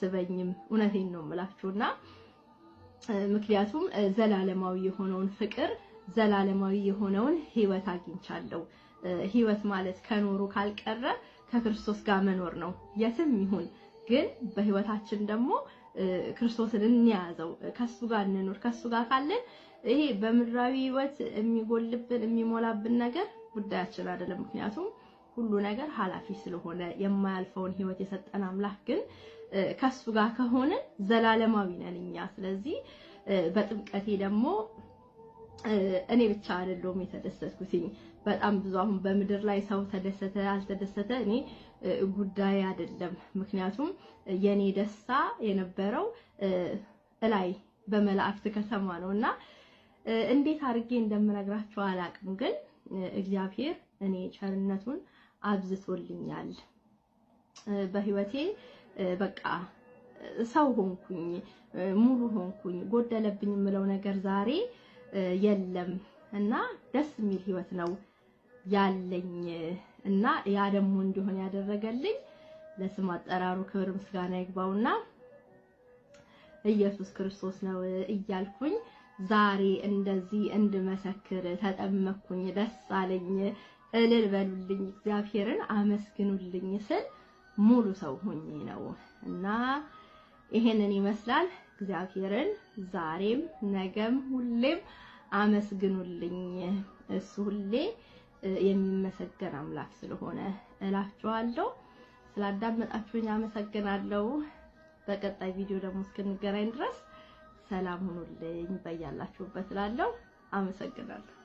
አያሳስበኝም። እውነቴን ነው የምላችሁና ምክንያቱም ዘላለማዊ የሆነውን ፍቅር፣ ዘላለማዊ የሆነውን ህይወት አግኝቻለሁ። ህይወት ማለት ከኖሩ ካልቀረ ከክርስቶስ ጋር መኖር ነው የትም ይሁን። ግን በህይወታችን ደግሞ ክርስቶስን እንያዘው፣ ከሱ ጋር እንኖር። ከሱ ጋር ካለን ይሄ በምድራዊ ህይወት የሚጎልብን የሚሞላብን ነገር ጉዳያችን አይደለም። ምክንያቱም ሁሉ ነገር ኃላፊ ስለሆነ የማያልፈውን ህይወት የሰጠን አምላክ ግን ከሱ ጋር ከሆነ ዘላለማዊ ነን እኛ። ስለዚህ በጥምቀቴ ደግሞ እኔ ብቻ አይደለሁም የተደሰትኩትኝ። በጣም ብዙ አሁን በምድር ላይ ሰው ተደሰተ አልተደሰተ እኔ ጉዳይ አይደለም። ምክንያቱም የኔ ደስታ የነበረው እላይ በመላእክት ከተማ ነው እና እንዴት አድርጌ እንደምነግራቸው አላቅም። ግን እግዚአብሔር እኔ ቸርነቱን አብዝቶልኛል። በህይወቴ በቃ ሰው ሆንኩኝ፣ ሙሉ ሆንኩኝ። ጎደለብኝ የምለው ነገር ዛሬ የለም እና ደስ የሚል ህይወት ነው ያለኝ እና ያ ደግሞ እንዲሆን ያደረገልኝ ለስም አጠራሩ ክብር ምስጋና ይግባውና ኢየሱስ ክርስቶስ ነው እያልኩኝ ዛሬ እንደዚህ እንድመሰክር ተጠመኩኝ፣ ደስ አለኝ፣ እልል በሉልኝ፣ እግዚአብሔርን አመስግኑልኝ ስል ሙሉ ሰው ሆኜ ነው እና ይሄንን ይመስላል። እግዚአብሔርን ዛሬም ነገም ሁሌም አመስግኑልኝ። እሱ ሁሌ የሚመሰገን አምላክ ስለሆነ እላችኋለሁ። ስላዳመጣችሁኝ አመሰግናለሁ። በቀጣይ ቪዲዮ ደግሞ እስክንገናኝ ድረስ ሰላም ሁኑልኝ በያላችሁበት እላለሁ። አመሰግናለሁ።